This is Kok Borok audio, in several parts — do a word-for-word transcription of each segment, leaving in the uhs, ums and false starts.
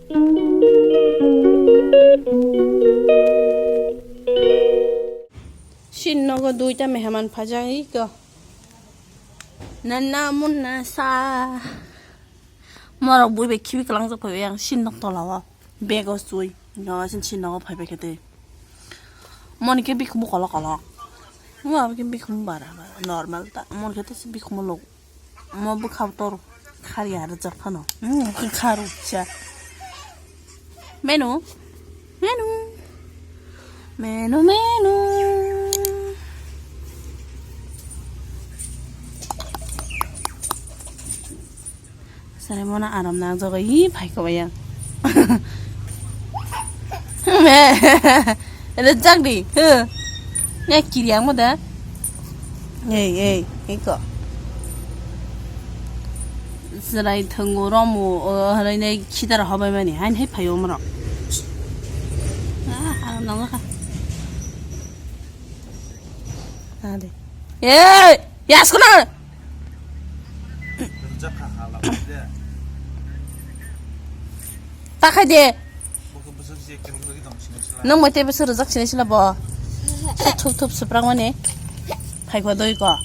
Sini nogo duita meheman phajak iko. Nana munna sa. Morok bui bai khibi kwlangjak phaibai ang sini nok tola o. Bego sui. No, sini sini nogo phaibai khe tei. Moni khe bikhumu kolok kolok. Mo abo khe bikhumu bara bara. Normal ta. Moni khe tei bikhumu lok. Mo bwkha tor khari aro jak phano. Hmm, kharu cha. Menu. Menu. Menu, menu. Sare mona aram na jogo yi phai ko ya. Me. Ele jak di. He. Ne kiri ang mo da. Ei, ei, ei ko. Serai thango romo, o, harai nei khidar hobai mani. Hain hai phayo moro. Ah, aram na ka. Ade. Ei, yas ko na. Takhai de. Nang mai tei bwswk rwjak sinai sila bo. Thup thup swprak mani. Phai kho doi ko.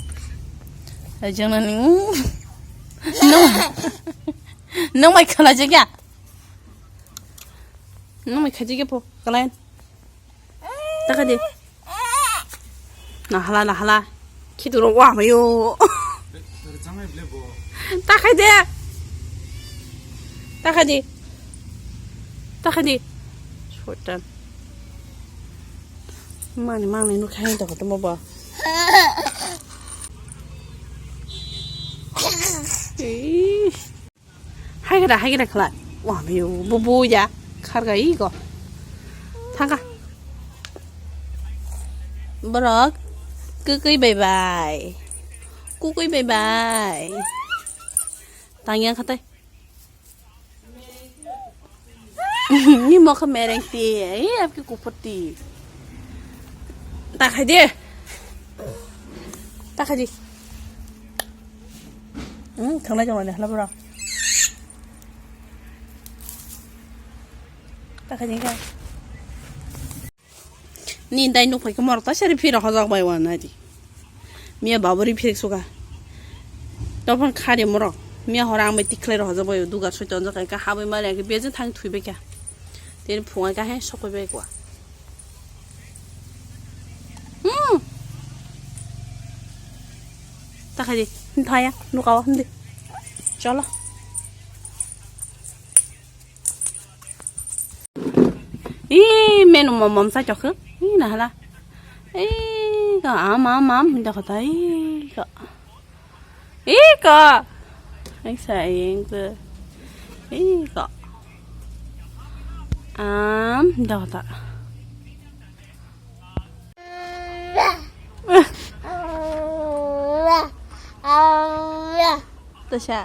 Ai jeng nani. Nang, nang mai khala je kya? Nang mai khaji kya po? Kalain. Takhai de. Nahala, nahala. Khiduro wa mayo. Takhai de. Takhai de. Takhai de. Short time. Mani, mani, nuk hai to kotomo ba. Ih. Hai kada, hai kada khala. Wa mayo, bubu ya. Kharga iko. Thangka. Borok. Kukui bye bye. Kukui bye bye. Tangya khatai. Ni mokha mereng ti. Ai, apki kuphuti. Takhai de. Takhai de. Hmm, thanglai jong le hala bro. Takhai de ka. Ni dai nuk phai khe morok ta sari phira hojak bai wan nai di. Miya baburi phirek suka. Tophan khari morok. Miya hora ang bai tikhlai rok hojak bai dugar soi tonjak kai ka habai mari ang ke bejeng thang thui bai kha. Tini phungai ka he sokoi bai kwa. Hmm. Takhai di, thaya, nukawa, hindi. Cholo. Ih, menu mom mom sa chok. Ih, nahala. Ih, ka am am am, hindi ko ta. Ih, ka. Ih, ka. Ay sa ing ko. Ih, ka. Am, hindi ko ta. Tasa.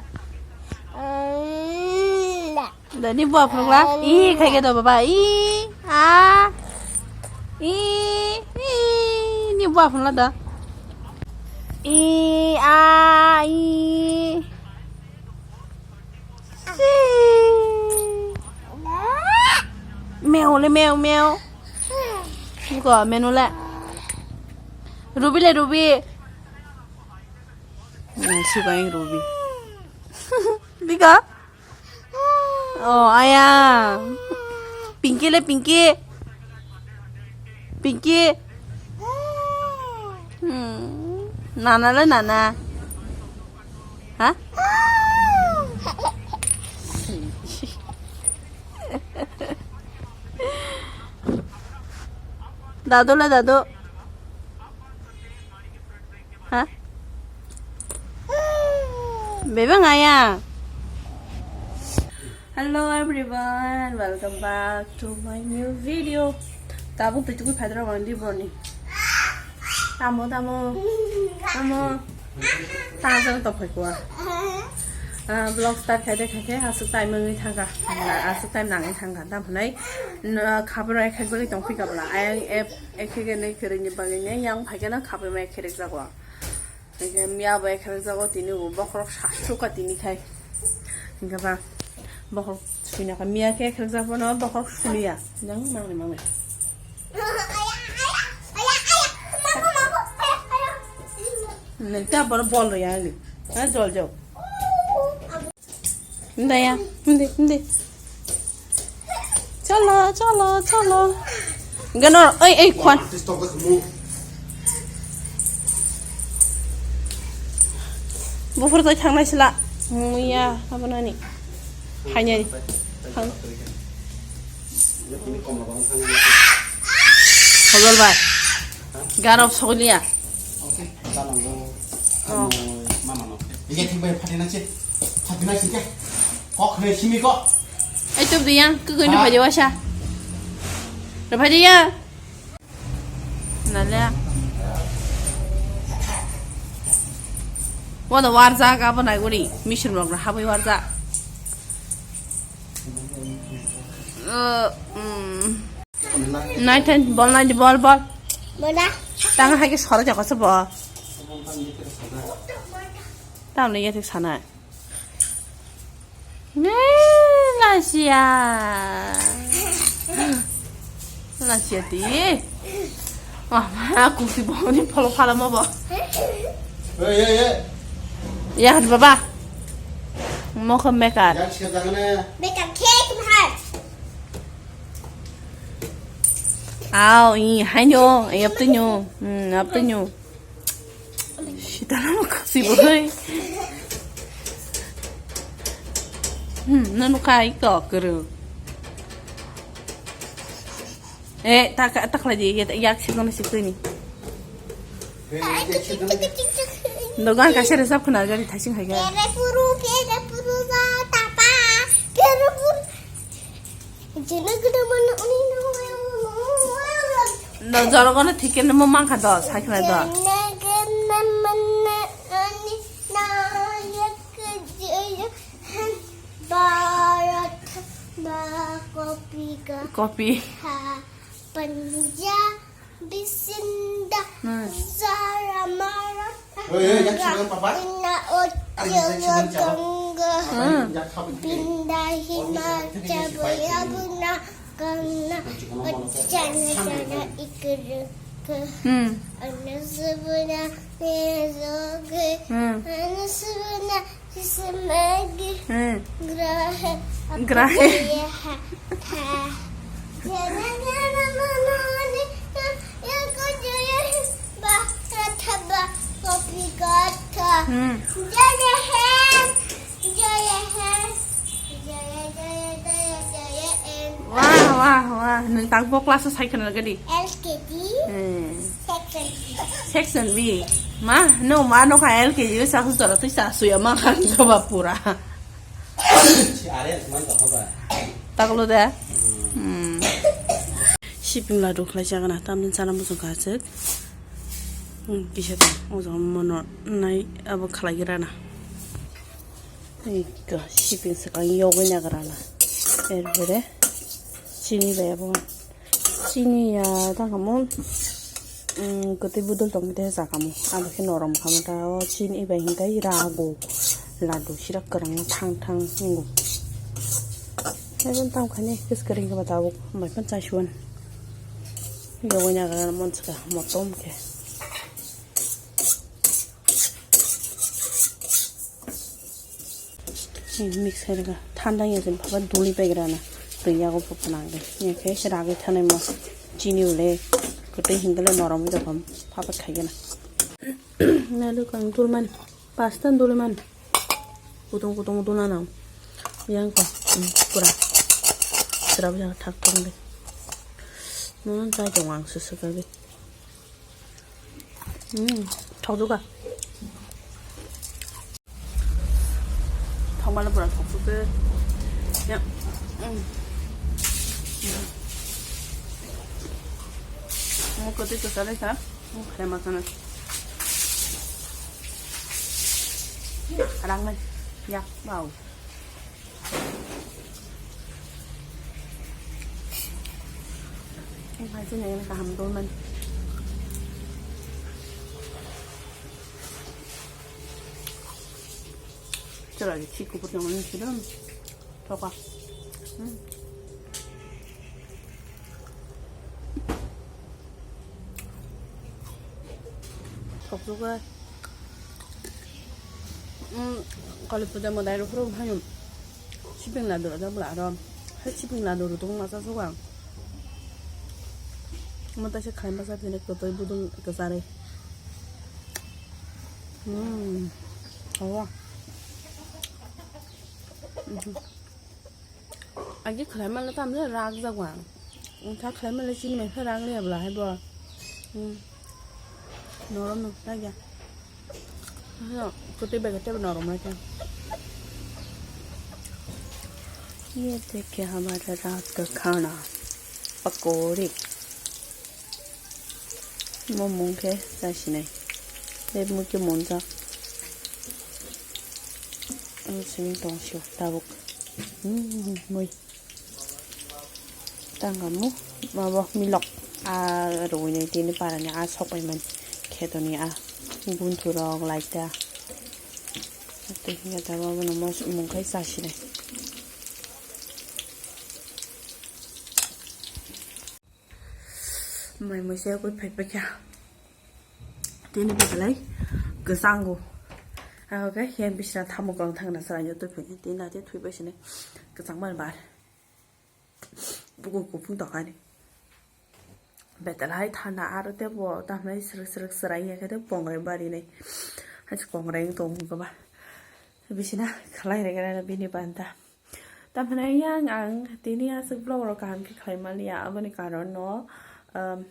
Dani buah phunukla. I, khai ke do baba. I, a. I, i, ni buah phunukla do. I, a, i. Meow le meow meow. Ko menu le. Ruby le Ruby. Hmm, si ko ruby. Bika. Oh, aya. Pinky le Pinky. Pinky. Hmm. Nana le Nana. Ha? Dadu le Dadu. Ha? Bebang aya. Hello everyone, welcome back to my new video. Tabuk twi tukui phaidra wandi boni. Tamo, tamo, tamo. Tamo to phai kwa. Ah, vlog start khai de khai khe asuk time wngwi thangkha. Asuk time nangwi thangkha. Tam hwnai, no, khabra ekhek bagwi tong phika bla. Ayang app ekhek ne kwrwini bagwi ne yang phai khe no khabra mai kherek jago. Hingke miya bai khe jago tini bo bokhorok sasuk ka tini khai. Hingke ba Bokhok suina kha miya khe khakjak bono bokhok suliya. Jang mangni mangni. Nang ta bor bol ya ni. Ha jol jol. Ndaya, ndi, ndi. Cholo, cholo, cholo. Ganor, oi, oi, khwan. Buphur tei thangnai sila. Muya, abonani. Hainai. Thang. Hojol bai. Garok soglia. Oh. Mama no. Iya thik bai phatina che. Phatina sike. Kok ne simi ko. Ai to dia, ke ko ni Ha? Phaji wasa. Ra phaji ya. Nale. Wada warja ka bana guri. Mission rok ra habai warja. Uh, mm. Nai ten, bol nai di, bol, bol. Bola. Tang hai ke sora jako se bo. Tang le ya thik sana. Ne, lasia. Lasia ti. Wah, ma, kusi bo ni polo pala mo bo. Hey, hey, hey. Ya, baba. Mo ke mekar. Yang siap jangan ya. Mekar cake mahal. Aw, i, haino, i, aptu nyo. Hmm, aptu nyo. Sitala mo kasi boy. Hmm, nanu kai ko kuru. Eh, tak, tak lagi, ya, yak sih kono sih ni. Dogan kasih resap kenal jadi thasing hai ga. Kere puru, kere puru, tapa, kere puru. No, jorogono thik khe nemo mankha do, saikhe do. Copy. Bisinda Hmm. Zara Mara Oi, oi, yak sibang, Papa. Ina Ari, yak sibang, Otyolo Papa. Ganga Apa ini? Yak sibang, Papa. Pinda Hima Jabaya Buna Ganga Ojana Jana Ikerke Hmm. Ana Subuna Nezoge Hmm. Ana Subuna Sismagi Hmm. Grahe Grahe. Apa dia? Ha. Jana jana manani ya ko jaya ba kata ba kopi kata. Hmm. Jaya hai, jaya hai, jaya jaya jaya jaya em. Wah, wah, wah. Nung tangbo class o sai khana gadi. L K G. Hmm. Section. Section B. Ma, no, ma, no, ka L K G sa su jara tu sa su ya ma kan jaba pura. Si are man to haba. Taklo de. Hmm. Siping ladu khlai chagana tamni chana muchung kasik. Hmm, kisa ta, o jaga mono nai abo khlai gira na. Ika, siping swkang yogwi nagra na. Erpore chini bai abo. Chini ya tangkamo, mm, kwtwi budol tongwi tei chakamo. Abo khe norom kamo ta o chini bai hinkai rago. Ladu sira kwrwngma thang thang wngo. Ebon tamo khaini kwchwrwng khe ba tabuk bai phano chasuan. Yogwi nagra monchka motom khe. Mix khairega thanda ya jen phaba duli paigra na twi yago phanang de ya khe ragwi thanai mo chini ule kwtwi hingkhe le norom wngwi tongkha phaba khaigena. Nailu kang dulmani pasta dulmani kutung kutung dulna nang yang ko pura srab ya thak tong de. Nono chai tong ang susu ka bi. Hmm, thokjwkha. Thokmani pura thokjwkhe. Ya. Hmm. Mo koti to sale sa. Mo khale ma sana. Rang nai. Ya, wow. Ang hai sini kaham dong man. Chwla ri si kubur nang nang si dong. Toka. Hmm. Thokjwkhe. Hmm, Kali puja madai rok phuru haino sibing ladu rok jak bwla aro. Hai sibing ladu rok tong masa suka. Mata se khai masa tini kotoi budung kwchari. Hmm. Awa. Mhm. Agi khlai male tamle rak jagwa. Wngkha khlai male chini mai phe rak liya bwla hai bo. Hmm. Norom no rak ya. Ano, kutui bai khe tebo norom lai khe. ये देखिए हमारा रात का खाना, पकौड़े। Mo mung khe chasinai. Tei mui khe monjak. Ang simi tong sio tabuk. Hmm, mui. Tangamo mabo milok a rwinai tini parani a sokpaimani khetoni a guntu rok laita. Tei hwnkhai tabuk abono mos mung khai chasinai. Mai muisa yakui phai paikha. Tini batalai kwchango. Abo khe yang bisna thamuk rok thangna chwraino twi phai. Tini nati thwi bai sini kwchangmani bar. Bugo kuphung tokani. Betalai thanda aro tebo tamlai srwk srwk chwrai ya khe tei kongrai barinai. Hai kongrai wng tong khe ba. Bisina khlai rega bini banta. Tamhinai yang ang tini aswk vlog rok kaham khe khlai maliya, aboni karon no, um,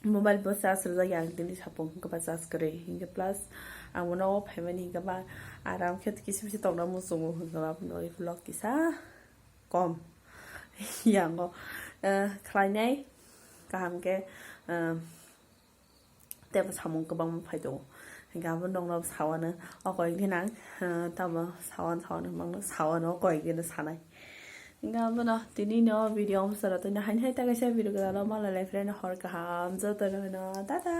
mobile bo charge rwjak ya ang tini sapung hwnkhe ba charge kwrwi hwnkhe plus ang bo nogo phaimani hwnkhe ba aram khe kisa misa tongna muchungo hwnkhe ba aboni bagwi vlog kisa kom yango, uh, khlainai kaham khe, um, Tei bo samung kwbangma phai tongo. Hingke abo nokno sawano o koi gwnang, ah, tamo sawan sawan mangno sawano o koi gwnang sanai. Hingke abono tini no video amsara tini haini hai ta kaisa video gwdalo malai lai friend hor kaham joto no tata.